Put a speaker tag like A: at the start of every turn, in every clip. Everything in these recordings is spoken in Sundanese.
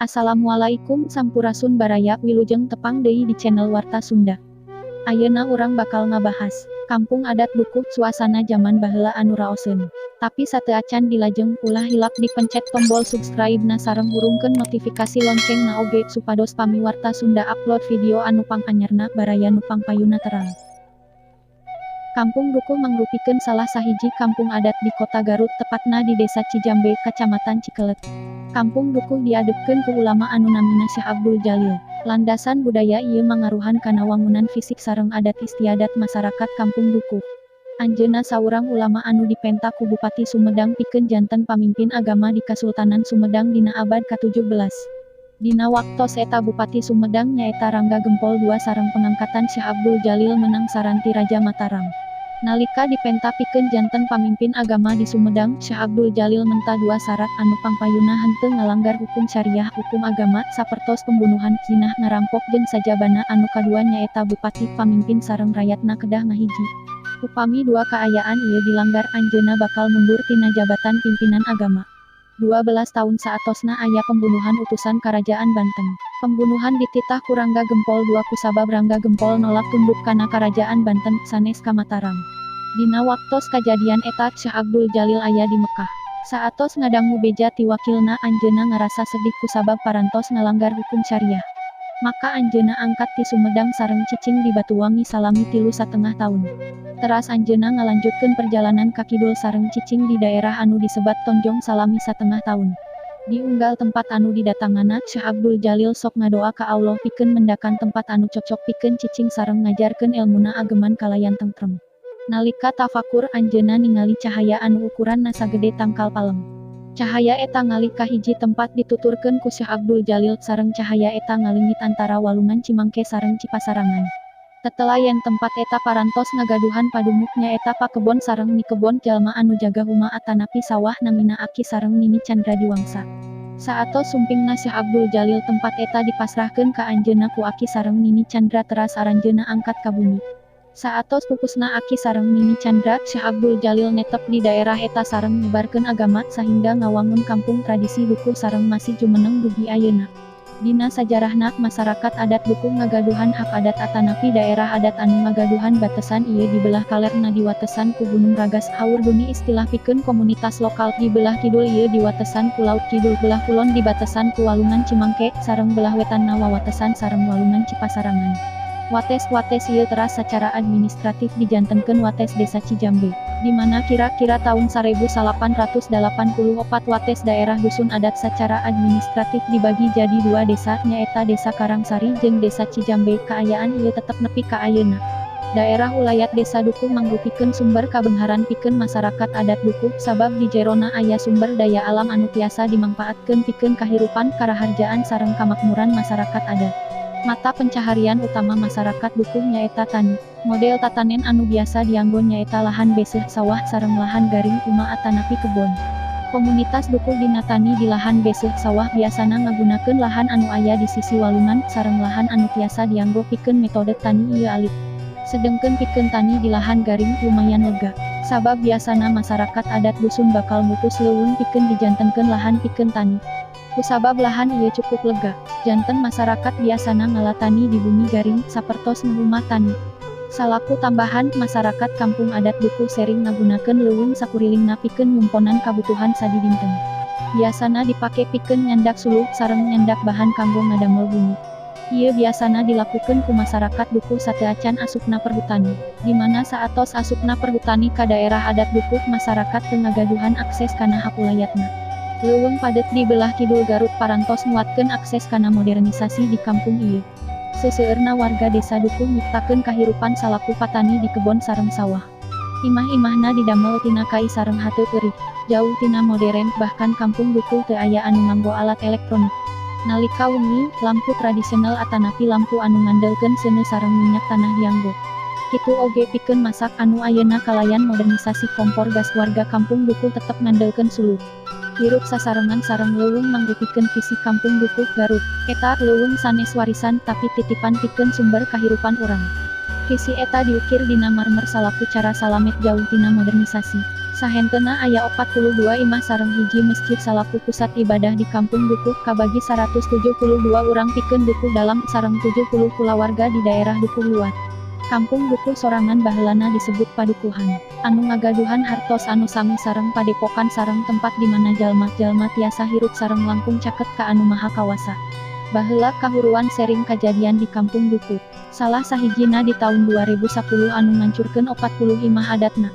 A: Assalamualaikum sampurasun baraya, wilujeng tepang deui di channel Warta Sunda. Ayeuna urang bakal ngabahas Kampung Adat Dukuh, suasana jaman baheula anu raoseun. Tapi sateuacan dilajeng, ulah hilap dipencet tombol subscribe na sareng hurungkeun notifikasi lonceng na oge, supados pami Warta Sunda upload video anu panganyarna, baraya nu pangpayuna terang. Kampung Dukuh mangrupikeun salah sahiji kampung adat di Kota Garut, tepatna di Desa Cijambe, Kacamatan Cikelet. Kampung Dukuh diadepkeun ku ulama anu namina Syekh Abdul Jalil. Landasan budaya ieu mangaruhan kana wangunan fisik sareng adat istiadat masyarakat Kampung Dukuh. Anjeunna saurang ulama anu dipenta ku Bupati Sumedang pikeun janten pamimpin agama di Kasultanan Sumedang dina abad ka-17. Dina waktos eta Bupati Sumedang nyaeta Rangga Gempol II sareng pengangkatan Syekh Abdul Jalil menang saran ti Raja Mataram. Nalika dipenta pikeun janten pamimpin agama di Sumedang, Syekh Abdul Jalil menta dua syarat anu pangpayuna henteu ngalanggar hukum syariah, hukum agama, sapertos pembunuhan, zinah, ngarampok jeung sajabana. Anu kadua nyaeta bupati, pamimpin sareng rayatna kedah ngahiji. Upami dua kaayaan ieu dilanggar, anjeunna bakal mundur tina jabatan pimpinan agama. 12 tahun saatosna aya pembunuhan utusan Karajaan Banten. Pembunuhan dititah ku Rangga Gempol II kusabab Rangga Gempol nolak tunduk kana Karajaan Banten, sanes ka Mataram. Dina waktos kajadian eta, Syekh Abdul Jalil aya di Mekah. Saatos ngadangu beja ti wakilna, anjeunna ngarasa sedih kusabab parantos ngalanggar hukum syariah. Maka anjeunna angkat ti Sumedang sareng cicing di Batuwangi salami 3,5 tahun. Teras anjeunna ngalanjutkeun perjalanan ka kidul sareng cicing di daerah anu disebat Tonjong salami 1,5 tahun. Di unggal tempat anu didatanganna, Syekh Abdul Jalil sok ngadoa ka Allah pikeun mendakan tempat anu cocok pikeun cicing sareng ngajarkeun elmuna ageman kalayan tentrem. Nalika tafakur, anjeunna ningali cahaya anu ukuranna sagede tangkal palem. Cahaya eta ngalih ka hiji tempat dituturkeun ku Syekh Abdul Jalil, sareng cahaya eta ngaleungit antara walungan Cimangke sareng Cipasarangan. Tetela yen tempat eta parantos ngagaduhan padumuk, nyaeta pakebon sareng nikebon jalma anu jaga huma atanapi sawah, namina Aki sareng Nini Chandra Diwangsa. Saatos sumpingna Syekh Abdul Jalil, tempat eta dipasrahkeun ka anjeunna ku Aki sareng Nini Chandra, teras aranjeunna angkat ka bumi. Saatos pupusna Aki sareng Nini Chandra, Syekh Abdul Jalil netep di daerah eta sareng nyebarkeun agama sahingga ngawangun kampung tradisi Dukuh sareng masih jumeneng dugi ayeuna. Dina sajarahna, masyarakat adat Dukuh ngagaduhan hak adat atanapi daerah adat anu ngagaduhan batesan ieu. Di belah kalerna diwatesan ku Gunung Ragas, Haur Duni istilah pikeun komunitas lokal, di belah kidul ieu diwatesan ku Laut Kidul, belah kulon dibatesan ku Walungan Cimangke, sareng belah wetanna wawatesan sareng Walungan Cipasarangan. Wates-wates ieu teras sacara administratif dijantenkeun wates Desa Cijambe, di mana kira-kira tahun 1884 wates daerah dusun adat sacara administratif dibagi jadi dua desa, nyaeta Desa Karangsari jeung Desa Cijambe. Kaayaan ieu tetep nepi ka ayeuna. Daerah ulayat Desa Dukuh mangrupikeun sumber kabeungharan pikeun masyarakat adat Dukuh, sabab di jerona aya sumber daya alam anu tiasa dimangpaatkeun pikeun kahirupan, karaharjaan sareng kamakmuran masyarakat adat. Mata pencaharian utama masyarakat Dukuh nyaeta tani. Model tatanen anu biasa dianggo nyaeta lahan beseuh, sawah, sareng lahan garing, huma atanapi kebon. Komunitas Dukuh dina tani di lahan beseuh, sawah, biasana ngagunakeun lahan anu aya di sisi walungan, sareng lahan anu tiasa dianggo pikeun metode tani ieu alit. Sedengkeun pikeun tani di lahan garing lumayan lega. Sabab biasana masyarakat adat dusun bakal mupus leuweung pikeun dijantenkeun lahan pikeun tani. Kusabab lahan ieu cukup lega, janten masyarakat biasana ngalatani di bumi garing, sapertos ngehuma tani. Salaku tambahan, masyarakat kampung adat Dukuh sering ngagunakeun leuweung sakurilingna pikeun nyumponan kabutuhan sadidinten. Biasana dipake pikeun nyandak suluh sareng nyandak bahan kanggo ngadamel bumi. Ieu biasana dilakukeun ku masyarakat Dukuh sateuacan asupna Perhutani. Di mana saatos asupna Perhutani ka daerah adat Dukuh, masyarakat teu ngagaduhan akses kana hak ulayatna. Leuweung padet di belah kidul Garut parantos nguatkeun akses kana modernisasi di kampung ieu. Seseueurna warga Desa Dukuh nyiptakeun kahirupan salaku patani di kebon sareng sawah. Imah-imahna didamel tina kai sareng hateup eurih. Jauh tina modern, bahkan kampung Dukuh teu aya anu nganggo alat elektronik. Nalika wengi, lampu tradisional atanapi lampu anu ngandelkeun seuneu sareng minyak tanah dianggo. Kitu oge pikeun masak, anu ayeuna kalayan modernisasi kompor gas, warga kampung Dukuh tetep ngandelkeun suluh. Hirup sasarengan sareng leuweung mangrupikeun visi Kampung Dukuh Garut. Eta leuweung sanes warisan, tapi titipan pikeun sumber kahirupan urang. Visi eta diukir dina marmer salaku cara salamet jauh tina modernisasi. Sahenteuna aya 42 imah sareng hiji mesjid salaku pusat ibadah di Kampung Dukuh, kabagi 172 urang pikeun Dukuh Dalam sareng 70 kulawarga di daerah Dukuh Luar. Kampung Dukuh sorangan baheulana disebut padukuhan, anu ngagaduhan hartos anu sami sareng padepokan sareng tempat di mana jalma-jalma tiasa hirup sareng langkung caket ka Anu Maha Kawasa. Baheula kahuruan sering kajadian di Kampung Dukuh. Salah sahijina di taun 2010 anu ngancurkeun 40 imah adatna.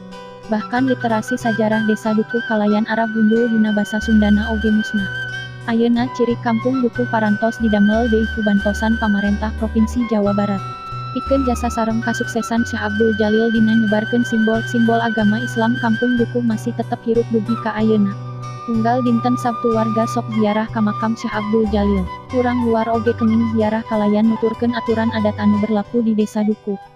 A: Bahkan literasi sajarah desa Dukuh kalayan Arab gundul dina basa Sundana oge musnah. Ayeuna ciri Kampung Dukuh parantos didamel deui ku bantosan pamarentah Provinsi Jawa Barat. Pikeun jasa sareng kasuksesan Syekh Abdul Jalil dina nyebarkeun simbol-simbol agama Islam, Kampung Dukuh masih tetep hirup dugi ka ayeuna. Unggal dinten Sabtu warga sok ziarah ka makam Syekh Abdul Jalil. Urang luar oge kenging ziarah kalayan nuturkeun aturan adat anu berlaku di desa Dukuh.